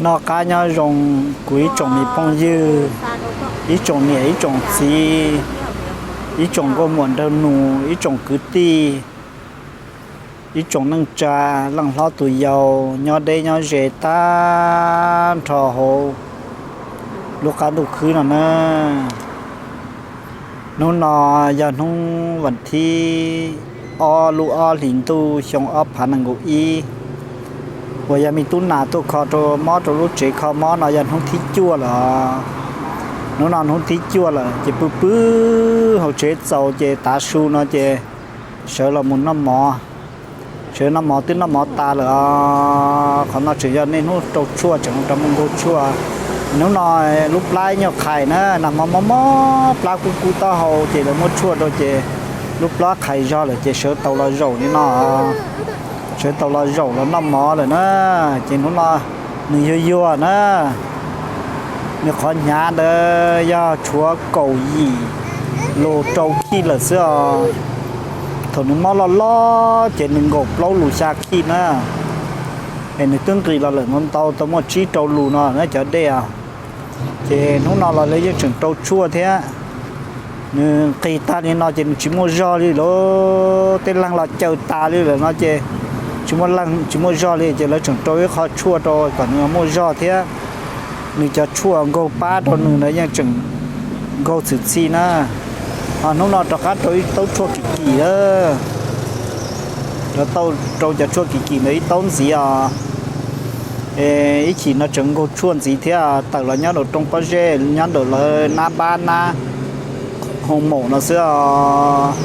Noj qab nyob zoo kuv ib tsoom me phooj ywg, ib tsoom niam ib tsoom txiv, ib tsoom nkauj muam nraug nus, ib tsoom kwv tij, ib tsoom neej tsa, leej hlob tus yau, nyob deb nyob ze tag nrho hauv lub qab ntuj khwb no na. Hnub no yog hnub vas thib ob lub ob hlis ntuj xyoo ob phav nees nkaum ib, uas yog me tub nas tuaj kho rau mob rau lub tsev kho mob no yog hnub thib cuaj lawm. Hnub no hnub thib cuaj lawm ces pw pw hauv tsev txaus ces tav su no ces sawv los mus noj mov. Sawv noj mov twb noj mov tas lawm os. Qhov no tseem yog niaj hnub rau tshuaj tseem rov mus nkaug tshuaj. Hnub no lub plab nyuag qhais na, nag hmo mob mob plab kub kub taub hau ces lawv muab tshuaj rau ces lub plab qhais zog lawm ces sawv tau los zaum li no. Sawv tau los zaum los noj mov lawm na. Ces hnub no nws yuag yuag na, nws qhov hnyav ntawd yog tshuav kaum yim lus rau khij lawm xwb os. Thaum nws mob loj loj ces nws nkaum plaub lus xya khij na. Es nws twb nqis los lawm ntau ntau tau muaj tsib rau lus no na cov dej os. Ces hnub no los lawv yeej tseem rau tshuaj thiab. Nws nqis tag li no ces nws tsis muaj zog li lawm, tej leeg los caws tas li lawm no ces tsis muaj leeg tsis muaj zog li ces lawv tseem rau ib qho tshuaj rau kom nws muaj zog thiab. Nws cov tshuaj nkaug pab rau nws ntawd yeej tseem nkaug txwm txhij na. Ho hnub no rov qab rau ib taub tshuaj kim kim lawm. Rov rau cov tshuaj kim kim ntawd ib taub ntxiv os. Ib chim no tseem nkaug tshuaj ntxiv thiab, tawm los nyob rau rooj pob zeb nyob nraum lawv nab npab nab hoo maum no xwb os.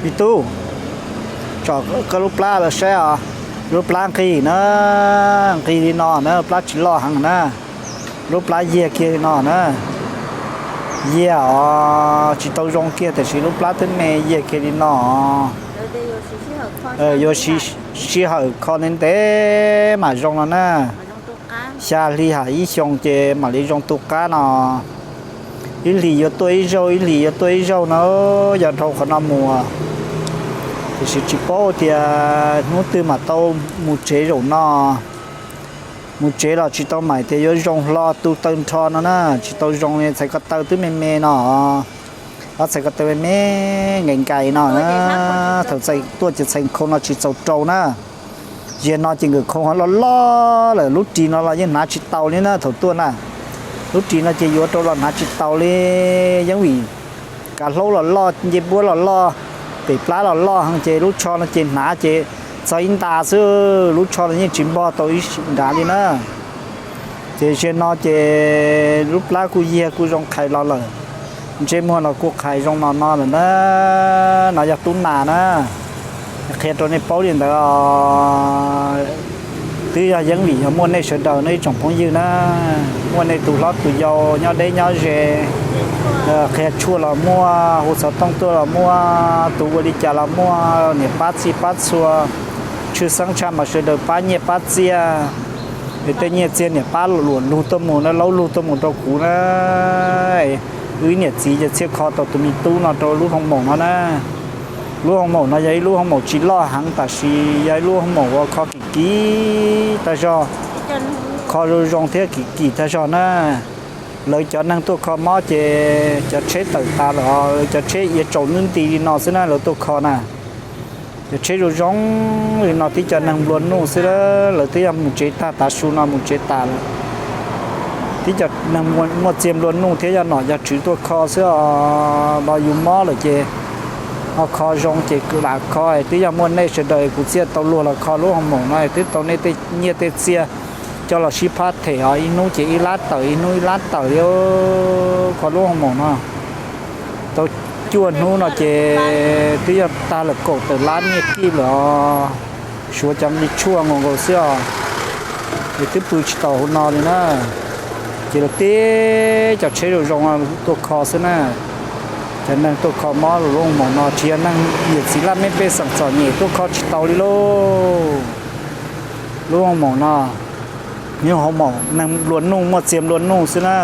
Me tub, tsom koj lub plab los saib os. Lub plab nqig na, nqig li no na, plab tsis loj heev na. Lub plab yiag kiag li no na. Yiag os, tsis tau zoo kiag tiam sis lub plab twb me yiag kiag li no. Yuav siv sij hawm kho ntev ntev mam zoo no na. Xya hli ham ib xyoo ces mam li zoo tu qab no. Ib hlis yuav tuaj ib zaug, ib hlis yuav tuaj ib zaug no, yog dhau qhov no mus. Tiam sis tsis paub tias hnub twg mam tau mus tsev zaum no. Mus tsev los tsis tau mam tias yuav zoo hlo tu taw nrho no na, tsis tau zoo li, txhais ko taw twb me me no. Ob txhais ko taw me me nkais nkais no, thaum tuaj ces txhais khau no tsis txaus rau na. Ziag no ces nkawm khau loj loj lawm, lub ris no los yeej hnav tsis tau li na thaum tuaj na. Lub ris no ces yuav rau los hnav tsis tau li, yeej vim kav hlaub los loj, ncej npuab los loj, pem plab los loj heev ces lub tsho no ces hnav ces txog ib nta xwb, lub tsho no yeej tsis npog tau ib nrad li na. Ces ziag no ces lub plab kuj yiag kuj zoo qhais los lawm, ntsej muag los kuj qhais zoo no no lawm na. No yog tub nas na, qhia rau nej paub li ntawd. Twb yog yeej vim yog muaj nej sawv daws no ib tsoom phooj ywg na, muaj nej tus hlob tus yau nyob deb nyob ze, qhia tshuaj los muaj, hu xov tooj tuaj los muaj, tus ua li cas los muaj, niam pab txij pab txhua, tshwj xeeb tshaj mas sawv daws pab nyiaj pab txiaj. Es tej nyiaj txiag niam pab luam lug tuaj mus na, laub lug tuaj mus rau kuv na. Wb ib niam txiv ces thiaj kho tau tus me tub no rau lub hoo maum no na. Lub hoo maum no yog ib lub hoo maum tsis loj heev tab sis yog ib lub hoo maum uas kho kim kim tag zog, kho zoo zoo thiab kim kim tag zog na. Lawv cov neeg tuaj kho mob ces cov tsheb tawm tas lawm, lawv cov tsheb iav tsaus nub nti li no xwb na lawv tuaj kho na. Cov tsheb zoo zoo li no tib co neeg nplua nuj xwb, lawv twb yog mus tsev tag, tav su no mus tsev tas lawm. Tib co neeg muaj txiag nplua nuj thiab yog nom yog tswv tuaj kho xwb os. Los yus mob lawm ces ho kho zoo ces lam kho, twb yog muaj nej sawv daws kuv thiaj tau luag los kho lub hoo maum no, twb tau nej tej nyiaj tej txiaj coj los sib phab them os, ib hnub ces ib lab tawm ib hnub ib lab tawm li. Kho lub hoo maum no tau cuaj hnub no ces twb yog tag lawm kaum tawm lab nyiaj kij lawm os. Suav cov nqi tshuaj nkaus nkaus xwb os, es twb pw tsis tau hauv no li na. Ces lawv tib cov tsheb zoo zoo tuaj kho xwb na. Cov neeg tuaj kho mob lub hoo maum no tsis yog neeg niam txiv laj mej pej xeem txom nyem tuaj kho tsis tau li lauj. Lub hoo maum no, hoo maum neeg nplua nuj muaj txiag nplua nuj xwb na.